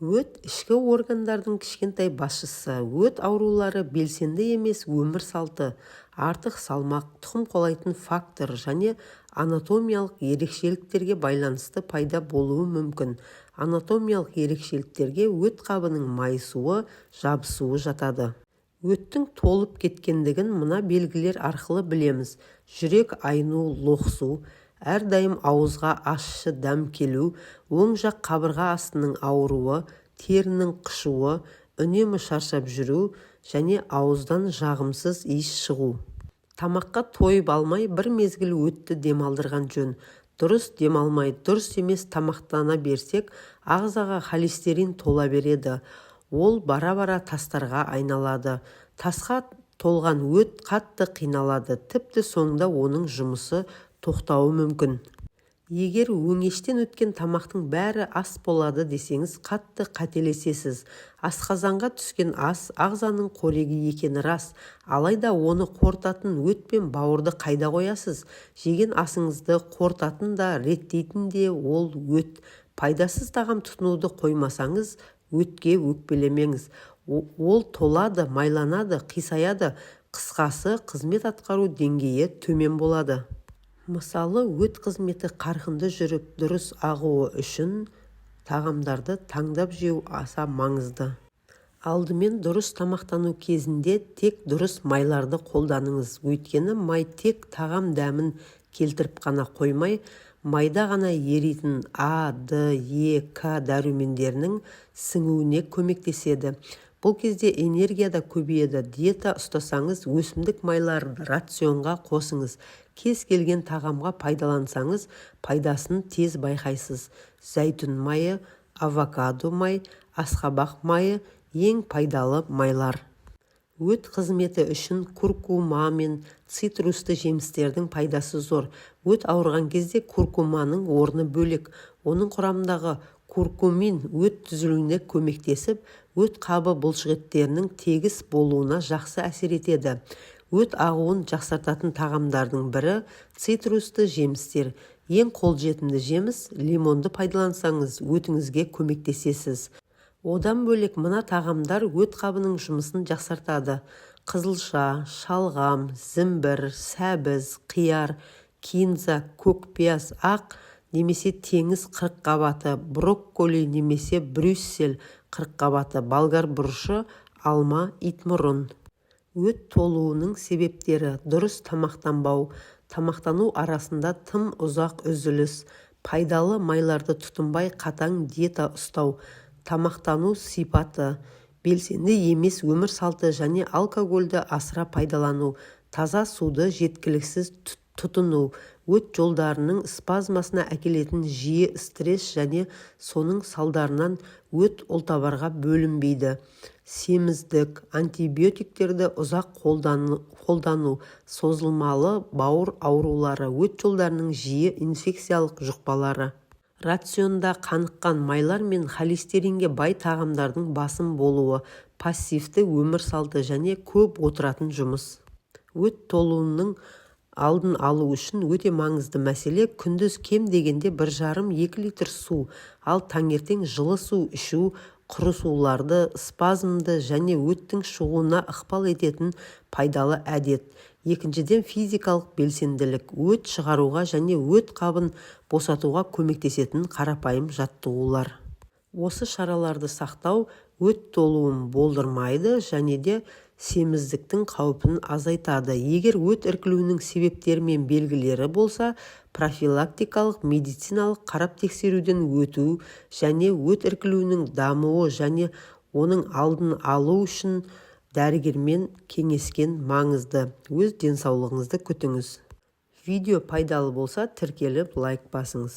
Өт – ішкі органдардың кішкентай басшысы. Өт аурулары белсенді емес өмір салты, артық салмақ, тұқым қуалайтын фактор және анатомиялық ерекшеліктерге байланысты пайда болуы мүмкін. Анатомиялық ерекшеліктерге өт қабының майысуы, жабысуы жатады. Өттің толып кеткендігін мына белгілер арқылы білеміз: жүрек айну, лоқсу, әрдайым ауызға ащы дәм келу, оң жақ қабырға астының ауыруы, терінің қышуы, үнемі шаршап жүру және ауыздан жағымсыз иіс шығу. Тамаққа тойып алмай, бір мезгіл өтті демалдырған жөн. Дұрыс демалмай, дұрыс емес тамақтана берсек, ағзаға холестерин тола береді. Ол бара-бара тастарға айналады. Тасқа толған өт қатты қиналады, тіпті соңында оның жұмысы тоқтауы мүмкін. Егер өңештен өткен тамақтың бәрі ас болады десеңіз, қатты қателесесіз. Асқазанға түскен ас ағзаның қорегі екені рас, алайда оны қорытатын өт пен бауырды қайда қоясыз? Жеген асыңызды қорытатын да, реттейтін де ол өт. Пайдасыз тағам тұтынуды қоймасаңыз, өтке өкпелемеңіз. Ол толады, майланады, қисаяды, қысқасы, қызмет атқару деңгейі төмен болады. Мысалы, өт қызметі қарқынды жүріп, дұрыс ағуы үшін тағамдарды таңдап жеу аса маңызды. Алдымен дұрыс тамақтану кезінде тек дұрыс майларды қолданыңыз. Өйткені май тек тағам дәмін келтіріп қана қоймай, майда ғана еритін А, Д, Е, К дәрумендерінің сіңуіне көмектеседі. Бұл кезде энергия да көбейеді. Диета ұстасаңыз, өсімдік майларын рационға қосыңыз. Кез келген тағамға пайдалансаңыз, пайдасын тез байқайсыз. Зәйтүн майы, авокадо май, асқабақ майы – ең пайдалы майлар. Өт қызметі үшін куркума мен цитрусты жемістердің пайдасы зор. Өт ауырған кезде куркуманың орны бөлек. Оның құрамындағы куркумин өт түзілуіне көмектесіп, өт қабы бұлшықеттерінің тегіс болуына жақсы әсер етеді. Өт ағуын жақсартатын тағамдардың бірі – цитрусты жемістер. Ең қолжетімді жеміс – лимонды пайдалансаңыз, өтіңізге көмектесесіз. Одан бөлек мына тағамдар өт қабының жұмысын жақсартады: қызылша, шалғам, зімбір, сәбіз, қияр, кинза, көк пияз, ақ немесе теңіз қырыққабаты, брокколи немесе брюссель қырыққабаты, болгар бұрышы, алма, итмұрын. Өт толуының себептері: дұрыс тамақтанбау, тамақтану арасында тым ұзақ үзіліс, пайдалы майларды тұтынбай, қатаң диета ұстау, тамақтану сипаты, белсенді емес өмір салты және алкогольді асыра пайдалану, таза суды жеткіліксіз тұтыну, өт жолдарының спазмасына әкелетін жиі стресс және соның салдарынан өт ұлтабарға бөлінбейді, семіздік, антибиотиктерді ұзақ қолдану, созылмалы бауыр аурулары, өт жолдарының жиі инфекциялық жұқпалары, рационда қаныққан майлар мен холестеринге бай тағамдардың басым болуы, пассивті өмір салты және көп отыратын жұмыс. Өт толуының алдын алу үшін өте маңызды мәселе – күндіз кем дегенде 1,5-2 литр су, ал таңертең жылы су ішу құрысуларды, спазмды және өттің шығуына ықпал ететін пайдалы әдет. Екіншіден, физикалық белсенділік, өт шығаруға және өт қабын босатуға көмектесетін қарапайым жаттығулар. Осы шараларды сақтау өт толуын болдырмайды және де семіздіктің қаупін азайтады. Егер өт іркілуінің себептері мен белгілері болса, профилактикалық медициналық қарап тексеруден өту және өт іркілуінің дамуы және оның алдын алу үшін дәрігермен кеңескен маңызды. Өз денсаулығыңызды күтіңіз. Видео пайдалы болса, тіркеліп, лайк басыңыз.